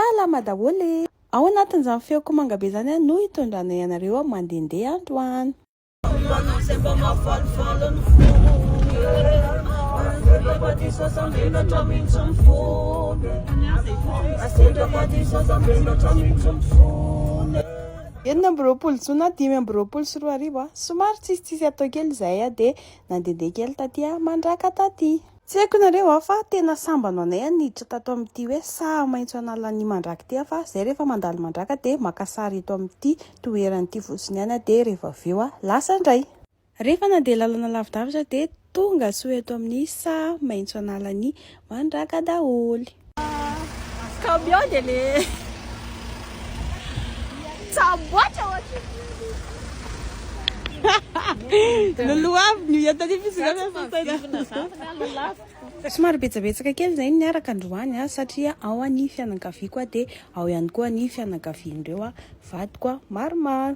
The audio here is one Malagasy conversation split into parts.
Salama daholo e! Ao anatin'izany feoko manga be izany no hitondranay anareo mandehandeha androany. 26 jona 2025, somary tsisitsisy atao kely izahay dia nandehandeha kely taty Mandraka taty. Tsy haiko nareo a fa tena sambany ho anay niditra tato amin'ity hoe saha maitso analan'ny Mandraka ity fa zay rehefa mandalo Mandraka dia maka sary eto amin'ity toerana ity fotsiny ihany dia rehefa avy eo lasa indray. Rehefa nandeha lalana lavidavitra dia tonga soa eto amin'ny saha maitso analan'ny Mandraka daholo. Camion dia le tsamboatra ohatry Lolohavy ny entana Somary betsabetsaka kely izay ny niaraka androany a satria ao ny fianakaviako a dia ao ihany koa ny fianakavian'ireo a vadiko a maromaro.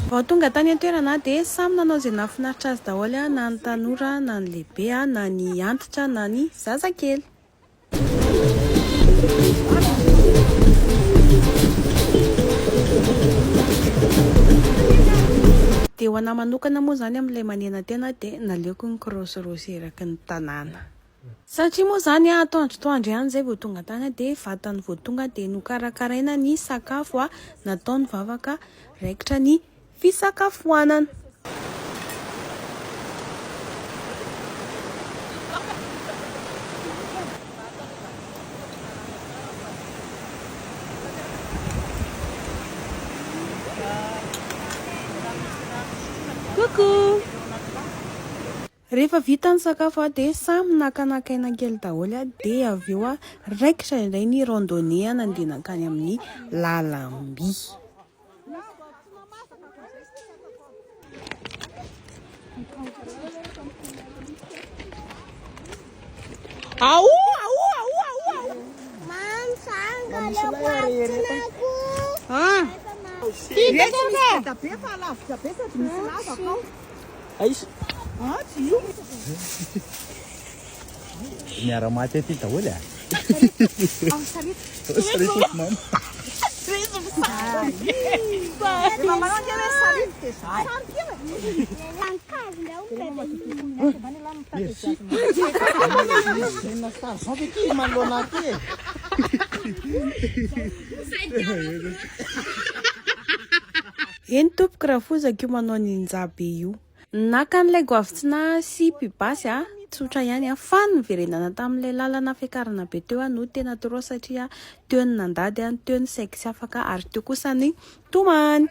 Vao tonga tany an-toerana dia samy nanao izay nahafinaritra azy daholo na ny tanora na ny lehibe na ny antitra na ny zazakely. Dia ho anà manokana moa izany amin'ilay manena tena dia naleoko nikorosirosy eraky ny tanàna. Satria moa izany atoandrotoandro ihany izay vao tonga tany dia vatany vao tonga dia nokarakaraina ny sakafo, natao ny vavaka, raikitra ny fisakafoanana. Coucou! Rehefa vita ny sakafo dia samy nakanaka aina kely daholo dia avy eo raikitra indray ny randonnée nandeha nankany amin'ny lalamby. Ao, ao, ao, ao, ao. Ah. Be fa lavitra be sady misy lavaka ao. Aiza? Atsy io. Miara-maty aty daholo e. Amin'ny sarety. Sarety mama. Rehefa manao ange hoe sarety dia sary kely. Merci. Tena star zao ve ty manoloana aty e? Eny tompoko rafozako io manao ninja be io. Naka an'ilay goavitsina sy pibasy a, tsotra ihany a, fa ny niverenana tamin'ilay lalana fiakarana be teo no tena trop satria teo ny nandady, teo ny saiky tsy afaka ary teo kosa ny tomany.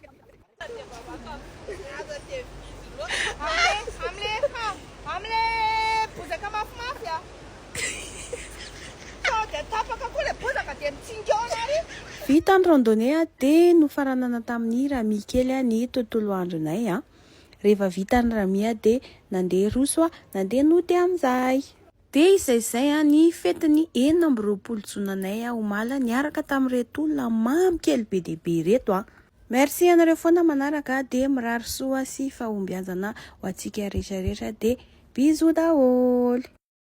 Vita ny randonnée dia nofaranana tamin'ny rami kely ny tontolo andronay. Rehefa vita ny rami dia nandeha roso nandeha nody amin'izay. Dia izay izay ny fetin'ny 26 jona anay omaly niaraka tamin'ireto olona mamy kely be dia be ireto. Merci anareo foana manaraka dia mirary soa sy fahombiazana ho antsika rehetra rehetra dia bisous daholo.